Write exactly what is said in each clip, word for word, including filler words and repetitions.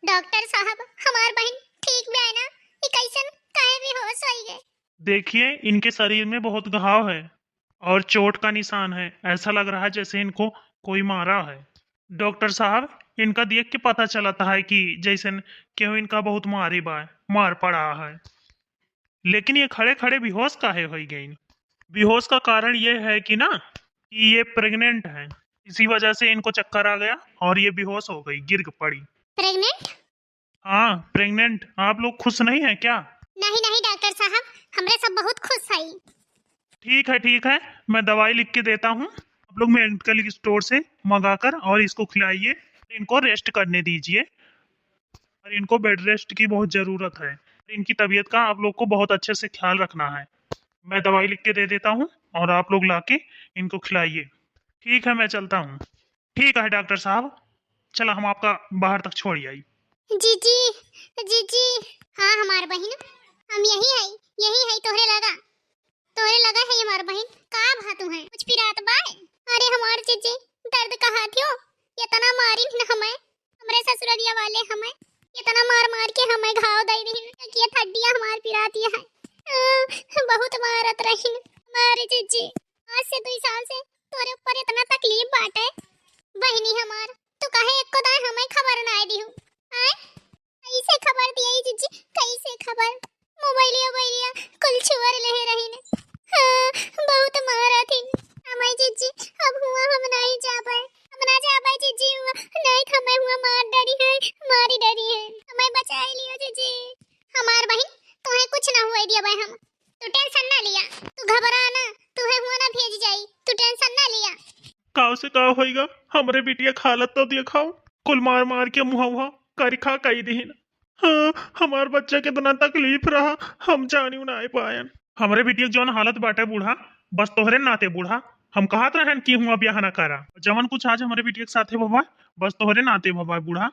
डॉक्टर साहब, हमार बहिन ठीक बा ना? ई कैसन काहे बेहोश होई गए? देखिए, इनके शरीर में बहुत घाव है और चोट का निशान है। ऐसा लग रहा है जैसे इनको कोई मारा है। डॉक्टर साहब, इनका देख के पता चलता है कि जैसे केहू इनका बहुत मारे बा, मार पड़ा है। लेकिन ये खड़े खड़े बेहोश काहे हो गई? बेहोश का कारण ये है कि ना, कि ये प्रेग्नेंट है, इसी वजह से इनको चक्कर आ गया और ये बेहोश हो गई, गिर पड़ी। प्रेग्नेंट? हाँ, प्रेग्नेंट। आप लोग खुश नहीं हैं क्या? नहीं, नहीं डॉक्टर साहब, हमरे सब बहुत खुश है। ठीक है, ठीक है, मैं दवाई लिख के देता हूँ। आप लोग मेडिकल स्टोर से मंगाकर और इसको खिलाइए, इनको रेस्ट करने दीजिए और इनको बेड रेस्ट की बहुत ज़रूरत है। इनकी तबीयत का आप लोग को बहुत अच्छे से ख्याल रखना है। मैं दवाई लिख के दे देता हूँ और आप लोग लाके इनको खिलाइए। ठीक है, मैं चलता हूँ। ठीक है डॉक्टर साहब, चला हम आपका बाहर तक छोड़ आई। जीजी, जीजी। हाँ हमार बहिन, हम यही है, यही है तोहरे लगा, तोहरे लगा है हमार बहिन। का भा तू है, कुछ पिरात बा? अरे हमार जीजी, दर्द कहा थियो, इतना मारिन न हमें, हमरे ससुररिया वाले हमें इतना मार मार के हमें घाव दे रही, कि ये हड्डियाँ हमार पिराती है। अ, बहुत मारत रहिन हमारे जीजी। आज से दुई साल से तोरे ऊपर इतना तकलीफ बाटे, बहिनी हमार, तू काहे एको दाए हमें खबर ना दिहू? आए? कैसे खबर दिया ई जीजी? कैसे खबर? मोबाइलिया, मोबाइलिया कुल छुअर लेहे रहिन। हाँ, बहुत मारा थिन। हमार जीजी, अब हुआ हम नहीं जाबे। हम ना जाबे जीजी, हुआ नहीं तो हमें हुआ मार डरी है, मारी डरी है। हमें बचाए लियो जीजी। हमार बहिन, तोहे कुछ ना हुए दिया भाई हम। तू टेंशन ना लिया, तू घबरा ना, तू है हुआ ना भेज जाई, तू टेंशन ना लिया। काव से काव होइगा, हमरे बिटिया के हालत तो देखाओ, कुल मार मार के मुहा उहा करिखा कई दिहिन। हाँ, हमार बच्चा कितना तकलीफ रहा, हम जानियो ना पायन। हमरे बिटिया के जौन हालत बाटे बूढ़ा, बस तोहरे नाते बूढ़ा, हम कहत रहन कि हुआ ब्याह ना करा। जवन कुछ आज हमरे बिटिया के साथे भवा, बस तोहरे नाते भवा बूढ़ा।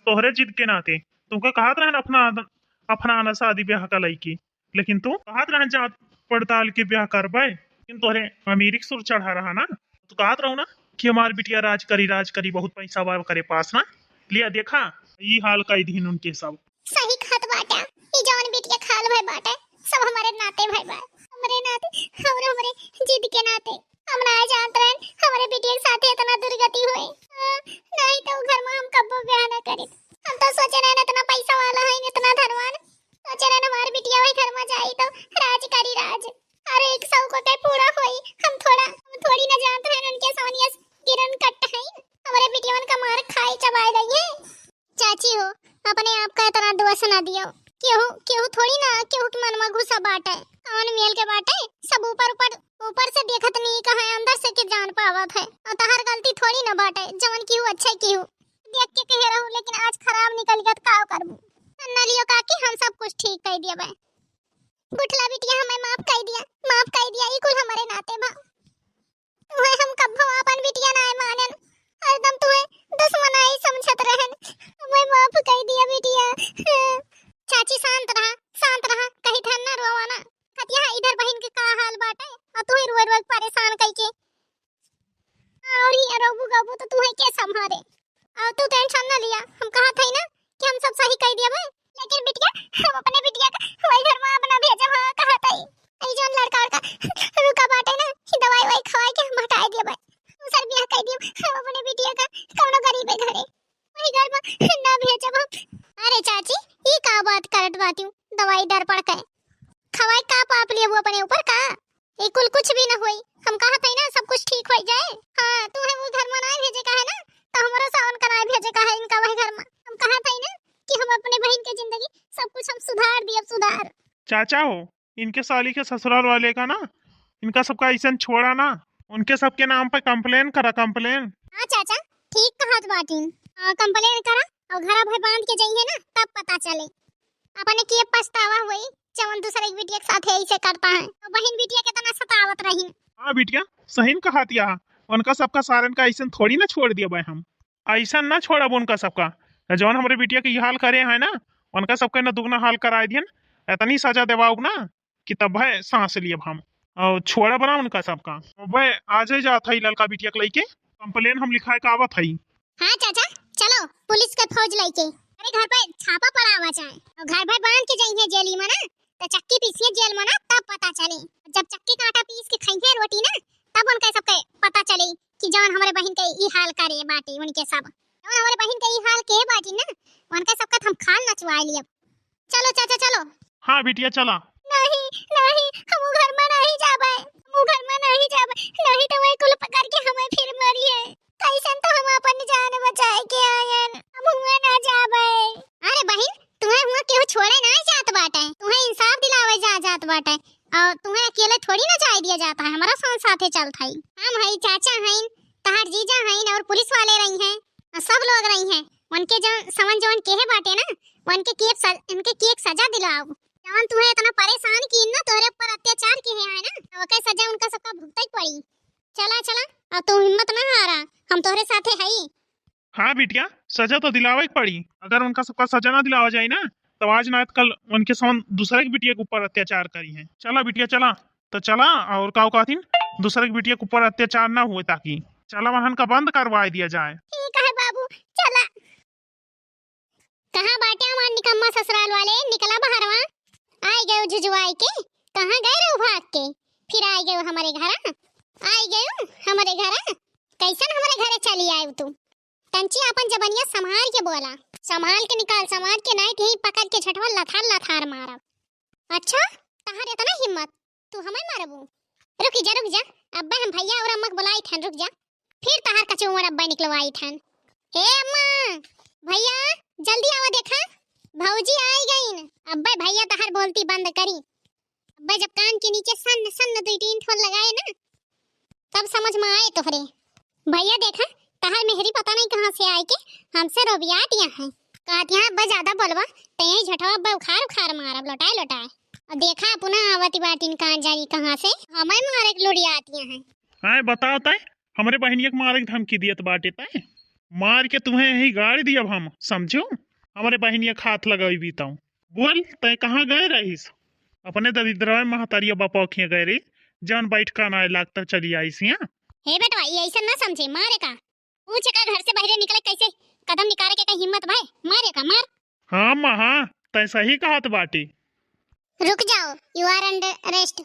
तोहरे जिद के नाते तुमका कहत रहन अपना आद-, अपना आना शादी ब्याह का लइके, लेकिन तू कहत रहन जात पड़ताल के ब्याह करबे, लेकिन तोहरे अमीरी के सुर चढ़ा रहा ना, तू कहत रहू ना कि हमार बिटिया राज करी, राज करी, बहुत पैसा बा करे पास ना, लिया देखा ई हाल कई दिन उनके सब। सही कहत बाटा, ई जवन बिटिया खाल भय बाटे, सब हमरे नाते भय बा, हमरे नाते और हमरे जिद के नाते। हम ना जानत रहन, हमरे बिटिया के साथे इतना दुर्गति होए। हाँ, नहीं तो घर में हम कब्बो ब्याह ना करित। हम तो सोचे रहन, इतना पैसा वाला है, इतना धनवान, सोचे रहन, हमार बिटिया वही घर में जाई तो राज करी राज। अरे, एक सौ को के पूरा होई, हम थोड़ा, हम थोड़ी ना जानत रहन, उनके सोनिया गिरन कट है, हमरे बिटिया का मार खाई चबाए गई है। चाची हो, अपने आप का इतना दोष ना दियो। केहू, केहू थोड़ी ना केहू के मन में घुसा बाटे। कौन मेल के बाटे? सब ऊपर, ऊपर, ऊपर से देखत नहीं कहाँ, अंदर से के जान पावत है। और तहार गलती थोड़ी ना बाटे, जवन केहू अच्छा केहू देख के कहे रहू, लेकिन आज खराब निकल गया तो का करबू? ना लियो काकी, हम सब कुछ ठीक कर दिया बे। गुठला बिटिया हमें माफ कर दिया, माफ कर दिया, ई कुल हमारे नाते बा। तुहे हम कब्बो आपन बिटिया नाय मानन, हरदम तुहे दुश्मनाई समझत रहन। हमें माफ कर दिया बिटिया। चाची शांत रहा, शांत रहा, कहीं ध्यान ना रोवा ना। खतिया है इधर बहिन के का हाल बाटे, और तुहे रोए रोए परेशान कई के। और ये रोबू गबू तो तुहे के संभारे। और तू टेंशन ना लिया, हम कहा था ना कि हम सब सही कह दिया भाई। लेकिन बिटिया, हम अपने बिटिया का वही घर में अपना भेजब, हाँ, कहा था। ई जौन लड़का उड़का रुका बाटे ना, कि दवाई ववाई खवाई के हम हटाए दिया भाई। दूसर बियाह कह दिया, हम अपने बिटिया का कौनो गरीबे घरे, वही घर में ना भेजब हम। अरे चाची, ई का बात करत बाटियो? दवाई डर पड़ के खवाई का पाप लिया वो अपने ऊपर का? ई कुल कुछ भी ना होई, हम कहा था ना सब कुछ ठीक हो जाए। हाँ, तू है वो घर में ना भेजे का है ना, तो हमरो सावन का ना भेजे का है इनका वही घर में। हम कहा था ना कि हम अपने बहन के जिंदगी सब कुछ हम सुधार दिए, सुधार। चाचा हो, इनके साली के ससुराल वाले का ना, इनका सबका ऐसन छोड़ा ना, उनके सबके नाम पे कंप्लेन करा, कंप्लेन। हाँ चाचा, ठीक कहत बाटिन। हाँ, कंप्लेन करा और घरा भर बांध के जाइए ना, तब पता चले। अपने के पछतावा होई, जवन दूसरे एक बिटिया के साथ ऐसे करता है। तो बहिन बिटिया के तना सतावत रही। हाँ बिटिया, सही में कहत या, उनका सबका सारन का ऐसन थोड़ी ना छोड़ दिया भाई हम। ऐसा ना छोड़ब उनका सबका। जौन हमरे बिटिया के ई हाल करे हैं ना, उनका सबके ना दुगना हाल कराए दिहन, इतनी सजा देवाउब ना कि तब है सांस लियब हम। और छोड़ब ना उनका सबका। अब आज ही जात है ललका बिटिया के लइके, कंप्लेन हम लिखाए के आवत है। हाँ चाचा, चलो पुलिस के फौज लइके। अरे घर पे छापा पड़ावा जाए और घर भर बांध के जइहैं जेली में ना, तो चक्की पीसिए जेल में ना, तब पता चली। जब चक्की का आटा पीस के खइहैं रोटी ना, तब उनका सबके पता चली कि जौन हमरे बहिन के ई हाल करे बाटी उनके सब। जौन हमरे बहिन के ई हाल के बाटी ना, उनका सबका हम खाल नचवाए लिए। चलो चाचा चलो। हाँ बिटिया चला। नहीं, नहीं, हम उ घर में नहीं जाबे, हम उ घर में नहीं जाबे, नहीं तो वही कुल पकड़ के हमें फिर मरी है। कैसन तो हम अपन जान बचाए के आयन, हम हुआ ना जाबे। अरे बहिन, तुम्हें हुआ केहू छोड़े ना जात बाटे, तुम्हें इंसाफ दिलावे जा जात बाटे, और तुम्हें अकेले थोड़ी ना जाए दिया जाता है, हमारा साथ साथे चलत है। हम हई, चाचा हईन, तहार जीजा हईन और पुलिस वाले रही हैं, और सब लोग रही हैं। उनके जौन समन जौन केहे बाटे ना, उनके केक स-, उनके केक सजा दिलाओ। जौन तुम्हें इतना परेशान की ना, तोहरे ऊपर अत्याचार किहे हैं ना, ओके सजा उनका सबका भुगतई पड़ी। चला, चला, अब तू हिम्मत ना हारा, हम तोहरे साथे हई। हाँ बिटिया, सजा तो दिलावे के पड़ी। अगर उनका सबका सजा ना दिलावा जाए ना, तो आज ना कल उनके समन दूसरे के बिटिया के ऊपर अत्याचार करी हैं। चला बिटिया, चला। तो चला, और का कहथिन, दूसरे के बिटिया के ऊपर अत्याचार ना हुए ताकि। चला, वहन का बंद करवाए दिया जाए। ठीक है बाबू, चला। कहाँ बाटे हमार निकम्मा ससुराल वाले? निकला बहरवा। आइ गयो झुझुआई के, कहाँ गए रहो भाग के? फिर आइ गयो हमरे घरा, आइ गयो हमरे घरा। कैसन हमरे घरे चली आयो तू? टंची, अपन जबनिया संभाल के बोला, संभाल के निकाल, संभाल के, नाहीं तो यहीं पकड़ के झटवा लथार लथार मारब। अच्छा, तहार इतना हिम्मत, तू हमें मारबू? रुक जा, रुक जा, अब्बे हम भैया और अम्मा के बुलाई थन, रुक जा, फिर तहार कचूमर अब्बे निकलवाई थन। ए अम्मा, भैया, जल्दी आवा, देखा, भौजी आई गईन। अब्बे भैया तहार बोलती बंद करी, अब्बे जब कान के नीचे सन्न सन्न दुई तीन ठोर लगाए ना, तब समझ में आए तोहरे। भैया देखा, तहार मेहरी पता नहीं कहाँ से आए के हमसे रोबियात यहाँ है। कहत यहाँ अब्बे ज्यादा बोलबा, तो यही झटवा अब्बे उखार उखार मारब, लोटाए लोटाए। और देखा, अपना आवती बाटिन कान जानी कहाँ से, हमें मारे के लोरियात यहाँ है। आए बताओ तय, हमरे बहिनिया के मारे के धमकी दियत बाटे तय। मार के तुम्हें यही गाड़ी दियब हम, समझू? हमरे बहिनिया के हाथ लगाई बीताऊ। बोल, तय कहाँ गए रहीस? अपने दरिद्रवा महतारिया बापा खिया गए रे, जौन बैठ का ना लागता चली आईस यहाँ। हे बेटवा, ये ऐसा ना समझे, मारे का? पूछ का घर से बहरे निकले कैसे कदम निकाले के कहीं हिम्मत भय? मारे का, मार। हाँ माँ, हाँ, तय सही कहत बाटी। रुक जाओ, you are under arrest।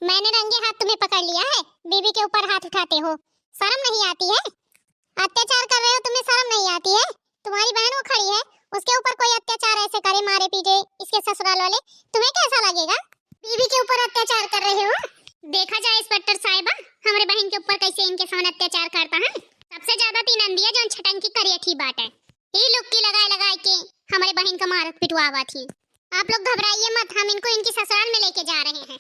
मैंने रंगे हाथ तुम्हें पकड़ लिया है, बीवी के ऊपर हाथ उठाते हो, शर्म नहीं आती है? अत्याचार कर रहे हो, तुम्हें शर्म नहीं आती है? तुम्हारी बहन वो खड़ी है, उसके ऊपर कोई अत्याचार ऐसे करे, मारे पीटे इसके ससुराल वाले, तुम्हें कैसा लगेगा? बीवी के ऊपर अत्याचार कर रहे हो? देखा जाए इंस्पेक्टर साहिबा, हमरे बहन के ऊपर कैसे इनके सामने अत्याचार करता है। सबसे ज्यादा तीन अंदिया जौन छटंकी करियठी बाटे, ई लुक्की लगाए लगाए के हमरे बहन का मारत पिटवावा थी। आप लोग घबराइए मत, हम इनको इनकी ससुराल में लेके जा रहे हैं।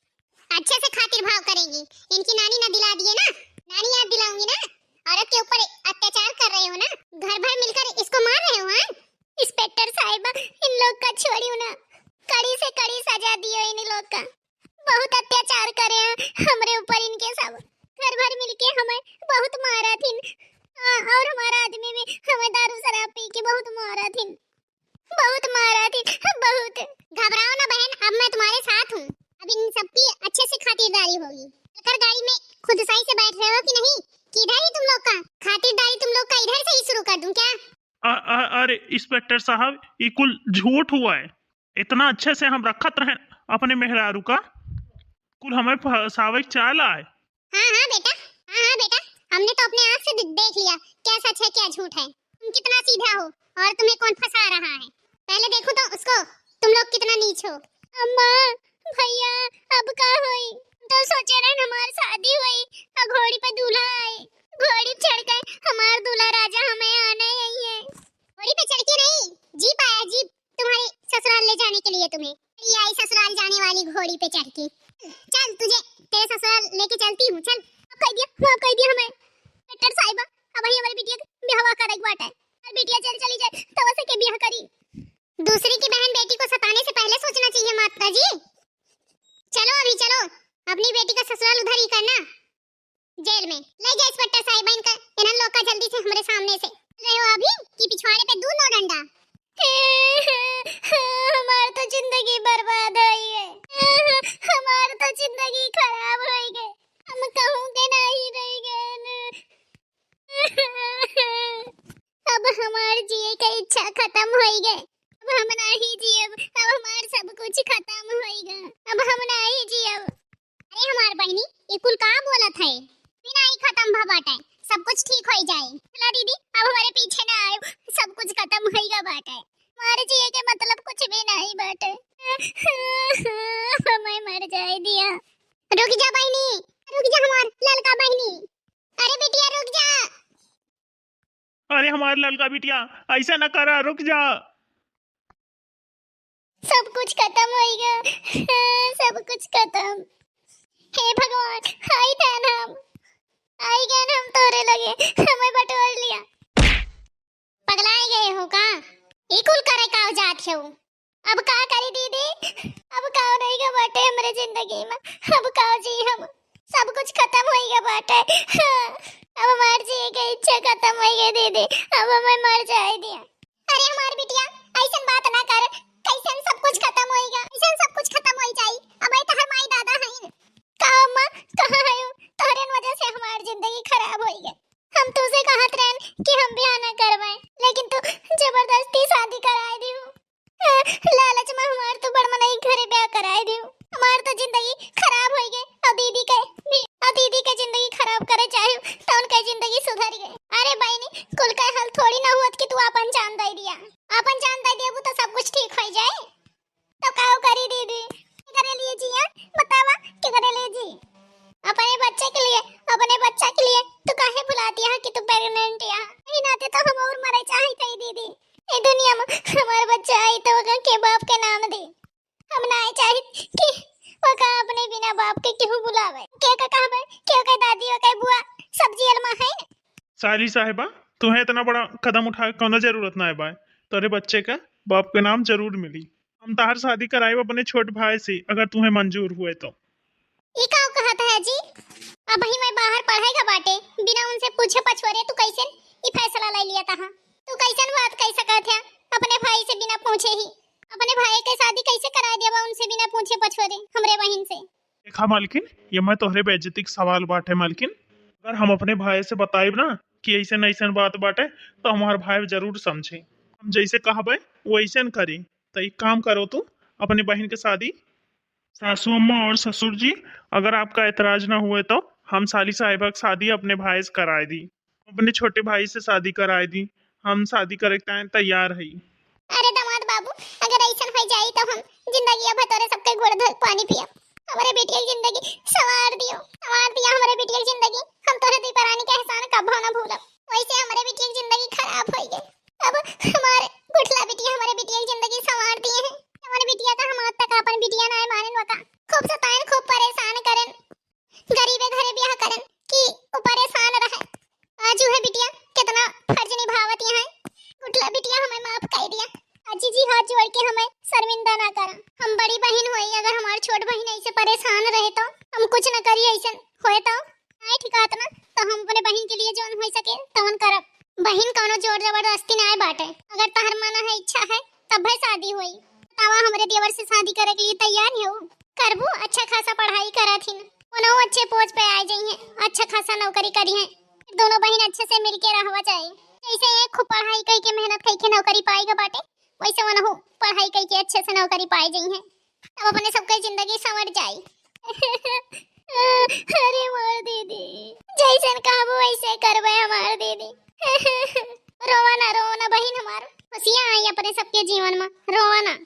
अच्छे से खातिर भाव करेंगी। इनकी नानी ना दिला दिए ना, नानी याद दिलाऊंगी ना। औरत के ऊपर अत्याचार कर रहे हो ना, घर भर मिलकर इसको मार रहे हो, हाँ? इंस्पेक्टर साहिबा, इन लोग का छोड़ियो ना, कड़ी से कड़ी सजा दियो इन लोग का। बहुत अत्याचार करे हैं हमरे ऊपर इनके सब। घर भर मिलके हमें बहुत मारा थिन, हाँ, और हमारा आदमी भी हमें दारू शराब पी के बहुत मारा थिन। बहुत मारा थी, बहुत। घबराओ ना बहन, अब मैं तुम्हारे साथ हूँ। अब इन सब की अच्छे से खातिरदारी होगी। अगर गाड़ी में खुद सही से बैठ रहे हो कि नहीं, किधर ही तुम लोग का खातिरदारी, तुम लोग का इधर से ही शुरू कर दूं क्या? अ-, अ-, अरे इंस्पेक्टर साहब, ये कुल झूठ हुआ है। इतना अच्छे से हम रखत रहे अपने मेहरारू का, कुल हमें फंसावे के चाल आए। हाँ, हाँ बेटा, हाँ, हाँ बेटा, हमने तो अपने आँख से दे-, देख लिया क्या सच है क्या झूठ है। तुम कितना सीधा हो और तुम्हें कौन फंसा रहा है। पहले देखो तो उसको, तुम लोग कितना नीच हो। अम्मा, भैया, अब का होई? हम तो सोचे रहन हमार शादी होई, आ घोड़ी पे दूल्हा आए, घोड़ी पे चढ़ के हमार दूल्हा राजा हमें आने आई है। घोड़ी पे चढ़ के नहीं, जीप आया, जीप। तुम्हारे ससुराल ले जाने के लिए तुम्हें। ये आई ससुराल जाने वाली घोड़ी पे चढ़ के। चल, तुझे तेरे ससुराल लेके चलती हूँ, चल। माफ कर दिया, माफ कर दिया हमें। डॉक्टर साहिबा, अब ही हमारे बिटिया के ब्याह करे के बाटे। और बिटिया चल चली जाए, तब से के ब्याह करी। दूसरी की बहन बेटी को सताने से पहले सोचना चाहिए माता जी। चलो अभी चलो, अपनी बेटी का ससुराल उधर ही करना। जेल में ले जा इंस्पेक्टर साहिबा, इनका, इन्हन लोग का जल्दी से हमरे सामने से। रहे हो अभी कि पिछवाड़े पे दू नौ डंडा। हमार तो जिंदगी बर्बाद होई है, हमार तो जिंदगी हम नाही जियब, अब हमार सब कुछ खतम होइगा, अब हम नाही जियब। अरे हमार बहिनी, ई कुल का बोलत है? भी नाही खतम भा बाटे, सब कुछ ठीक होई जाई। चला दीदी, अब हमरे पीछे ना आयो, सब कुछ खतम होइगा बाटे। हमार जिए के मतलब कुछ भी नाही बाटे। हमें मर जाए दिया। रुक जा बहिनी, रुक जा हमार ललका बहिनी। अरे बिटिया रुक जा। अरे हमार ललका बिटिया, ऐसा न करा, रुक जा। सब कुछ खतम होइगा, सब कुछ खतम। हे भगवान, आई गए हम, आई गए हम तोरे लगे, हमें बटोर लिया। पगलाए गए हो का? ई कुल करे का जात हो? अब का करी दीदी, अब का होइगा बाटे हमरे जिंदगी में, अब का जी हम, सब कुछ खतम होइगा बाटे। हाँ, अब हमार जिए के इच्छा खतम होइगा दीदी, अब हमें मर जाए दिया। अरे हमार बिटिया, ऐसन बात ना कर, कैसन सब कुछ खतम होइगा, कैसन सब कुछ खतम होई जाई। अब ये तोहर माई दादा हईन। का अम्मा, कहाँ है? तोहरे वजह से हमार जिंदगी खराब होइगा। हम तुझसे कहत रहन कि हम ब्याह ना करवाए, लेकिन तू जबरदस्ती शादी कराए दियो। लालच में हमार तो बड़ मनई घरे ब्याह कराए दियो। हमार तो जिंदगी खराब होई गए, और दीदी के भी, और दीदी के जिंदगी खराब करे चाहे तो उनके जिंदगी सुधर गए। अरे बहनी, कुल के हल थोड़ी ना हुआ कि तू अपन जान दे दिया। अपन जान दे देबू तो सब कुछ ठीक हो जाए। तो का करी दीदी? केकरे लिए जिया? बतावा, केकरे लिए जी? अपने बच्चे के लिए, अपने बच्चा के लिए। तू काहे भुला दिया है कि तू प्रेग्नेंट या? यही नाते तो हम और मरे चाहित है दीदी। ए दुनिया में हमार बच्चा आई तो ओकर के बाप के नाम दे। हम ना चाहित कि ओका अपने बिना बाप के केहू बुलावे। के का कहबे, के ओकर दादी, ओकर बुआ, सब जेल में है। साली साहिबा, तुहे इतना बड़ा कदम उठावे के कौनो जरूरत ना है बाय। तोरे बच्चे का बाप के नाम जरूर मिली। हम तहार शादी कराइब अपने छोट भाई से, अगर तुहे मंजूर हुए तो। ई का कहत है जी? अबही मैं बाहर पढ़े का बाटे, बिना उनसे पूछे पछोरे तू कैसन ई फैसला ले लिया तहा? तू कैसन बात कह सकत है अपने भाई से बिना पूछे ही? अपने भाई के शादी कैसे कराए देबा उनसे बिना पूछे पछोरे हमरे बहिन से? देखा मालकिन, ये मैं तोहरे बेइज्जती के सवाल बाटे मालकिन। अगर हम अपने भाई से बताइब ना कि ऐसन ऐसन बात बाटे, तो हमार भाई जरूर समझे। हम जैसे कहबे वैसन करी। तो एक काम करो तू, अपने बहिन के शादी, सासू अम्मा और ससुर जी, अगर आपका एतराज ना हुए तो हम साली साहिबा के शादी अपने भाई से कराए दी। अपने छोटे भाई से शादी कराए दी। हम शादी करे के ताईं तैयार हई। अरे दामाद बाबू, अगर ऐसन हो जाई तो हम जिंदगी अब तोरे सबके गोड़ धो पानी पियब। हमरे बिटिया के जिंदगी संवार दियो, संवार दिया हमरे बिटिया के जिंदगी। हम तोरे दुई परानी के एहसान कबो ना भूलब। वैसे हमरे बिटिया के जिंदगी खराब हो गई। अब हमारे गुठला बिटिया हमरे बिटिया के जिंदगी संवार दिए हैं। हमरे बिटिया का हम आज तक अपन बिटिया ना मानन वका। खूब सताएन, खूब परेशान करन। गरीबे घरे ब्याह करन कि ऊ परेशान रहे। आज उहे बिटिया कितना फर्ज निभावत यहाँ। गुठला बिटिया हमें माफ कर दिया। अजी जी हाथ जोड़ के हमें शर्मिंदा ना करा। हम बड़ी बहिन होई, अगर हमार छोट बहिन ऐसे परेशान रहे तो हम कुछ न करी, ऐसे होए तो नाय ठिकात ना, तो हम अपने बहिन के लिए जौन हो सके तवन करब। बहिन कौनो जोर जबरदस्ती नाय बाटे, अगर तहर मन है, इच्छा है, तब है शादी होई। बतावा, हमरे देवर से शादी करे के लिए तैयार हो? करबू? अच्छा खासा पढ़ाई करत हिन, कोनो अच्छे पोस्ट पे आ जाई हैं, अच्छा खासा नौकरी करी हैं, दोनों बहिन अच्छे से मिलके रहवा जाए। जैसे ये खूब पढ़ाई कई के मेहनत कई के नौकरी पाएगा बाटे, वैसे वनहु पढ़ाई कई के अच्छे से नौकरी पाए जाई हैं, तब अपने सबके जिंदगी संवर जाई। अरे मोर दीदी, जैसन कहबो वैसे करबे हमार दीदी। रोवा ना, रोवा ना बहिन हमार, खुशियाँ आई अपने सबके जीवन में, रोवा ना।